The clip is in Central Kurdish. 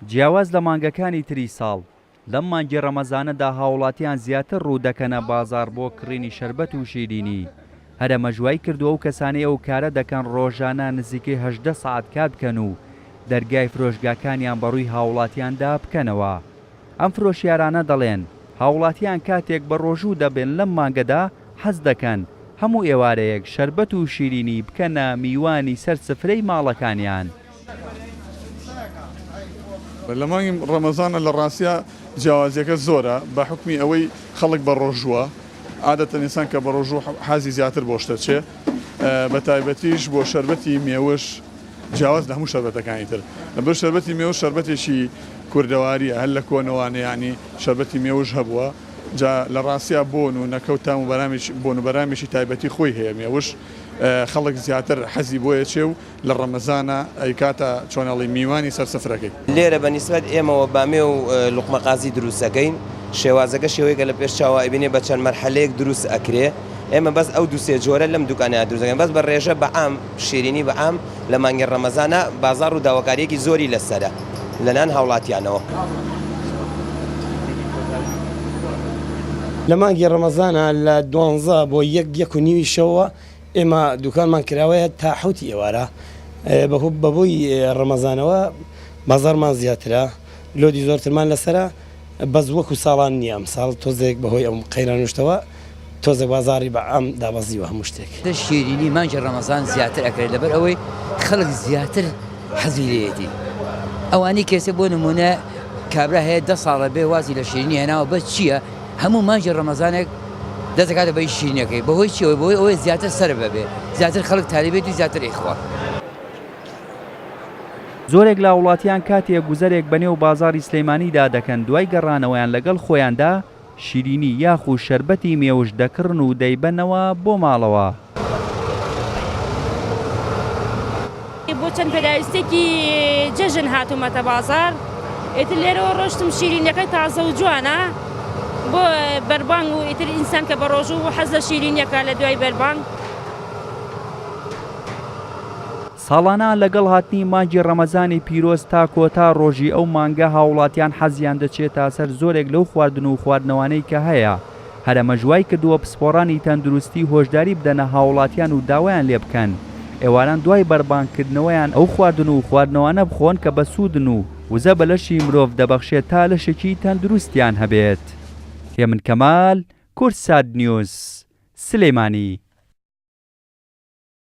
جیاواز لە مانگەکانی تری ساڵ، لەم مانگی ڕەمەزانەدا هاوڵاتیان زیاتر ڕوو دەکەنە بازاڕ بۆ کڕینی شەربەت و شیرینی، هەر ئەمەش وای کردووە ئەو کەسانەی ئەو کارە دەکەن ڕۆژانە نزیکەی 18 سەعات کار بکەن و دەرگای فرۆشگاکانیان بەڕووی هاوڵاتیاندا بکەنەوە. ئەم فرۆشیارانە دەڵێن، هاوڵاتیان کاتێک بەڕۆژوو دەبن لەم مانگەدا حەز دەکەن هەموو ئێوارەیەک شەربەت و شیرینی بکەنە میوانی سەر سفرەی ماڵەکانیان. لە مانگی ڕەمەزانە لە ڕاستیا جیاوازیەکە زۆرە بە حوکمی ئەوەی خەڵک بە ڕۆژووە عادەتەن ئینسان کە بە ڕۆژوو حەزی زیاتر بۆ شتە چێ بە تایبەتیش بۆ شەربەتی مێوژ جیاواز لە هەموو شەربەتەکانی تر لەبەر شەربەتی مێوژ شەربەتێکی کوردەواریە هەر لە کۆنەوانە یانی شەربەتی مێوژ هەبووە جا لە ڕاستیا بۆن و نەکە و تام و بەرامیش بۆن و بەرامیشی تایبەتی خۆی هەیە مێوژ خەڵک زیاتر حەزی بۆیە چێ و لە ڕەمەزانا ئەیکاتە چۆن ئەڵێی میوانی سەر سفرەکەی. لێرە بە نیسبەت ئێمەوە بامێ و لوقمە قازی دروست ئەکەین شێوازەکە شێوەیەکە لە پێش چاوا ئەبینێ بە چەند مەرحەلەیەک دروست ئەکرێ ئێمە بەس ئەو دوو سێ جۆرە لەم دوکانەیا دروست ئەکەین بەس بە ڕێژە بە عام شیرینی بە عام لە مانگی ڕەمەزانا بازاڕ و داواکاریەکی زۆری لەسەرە لەلایەن هاوڵاتیانەوە. لە مانگی ڕەمەزانا لە دوانزە بۆ یەک یەک و نیوی شەوە ئێمە دوکانمان کراوەیە تا حەوتی ئێوارە بەهۆی ڕەمەزانەوە بازاڕمان زیاترە لۆدی زۆرترمان لەسەرە بەس وەکو ساڵان نییە ئەمساڵ تۆزێک بەهۆی ئەم قەیران و شتەوە تۆزێک بازاڕی بە عام دابەزیوە هەموو شتێک. شیرینی مانگی ڕەمەزان زیاتر ئەکرێت لەبەر ئەوەی خەڵک زیاتر حەزی لێیەتی ئەوانەی کێسە بۆ نمونە کابرا هەیە دە ساڵە بێ وازی لە شیرینی هێناوە بەس چییە هەموو مانگی ڕەمەزانێک دەست دەکاتە بە شیرینەکەی بەهۆی چیەوە بەهۆی ئەوەی زیاتر سەرف بەبێ زیاتر خەڵک تالیبێت و زیاتر ئەیخوا. زۆرێک لە هاوڵاتیان کاتێ گوزەرێک بەنێو بازاڕی سلێمانیدا دەکەن دوای گەڕانەوەیان لەگەڵ خۆیاندا شیرینی یاخو شەربەتی مێوژ دەکڕن و دەیبەنەوە بۆ ماڵەوە. بۆ چەند پێداویستیەکی جەژن هاتوومەتە بازاڕ ئیتر لێرەوە ڕۆشتم شیرینیەکە تازە و جوانە بۆ بەربانگ و ئیتر ئینسان کە بە ڕۆژوو بوو حەز لە شیرینیەکە لە دوای بەربانگ. ساڵانە لەگەڵ هاتنی مانگی ڕەمەزانی پیرۆز تا کۆتا ڕۆژی ئەو مانگە هاوڵاتیان حەزیان دەچێتە سەر زۆرێک لەو خواردن و خواردنەوانەی کە هەیە هەر ئەمەش وای کردووە پسپۆڕانی تەندروستی هۆشداری بدەنە هاوڵاتیان و داوایان لێ بکەن ئێواران دوای بەربانگ کردنەوەیان ئەو خواردن و خواردنەوانە بخۆن کە بەسوودن و وزە بە لەشی مرۆڤ دەبەخشێت تا لەشێکی تەندروستیان هەبێت. هێمن کەمال، کوردسات نیوز، سلێمانی.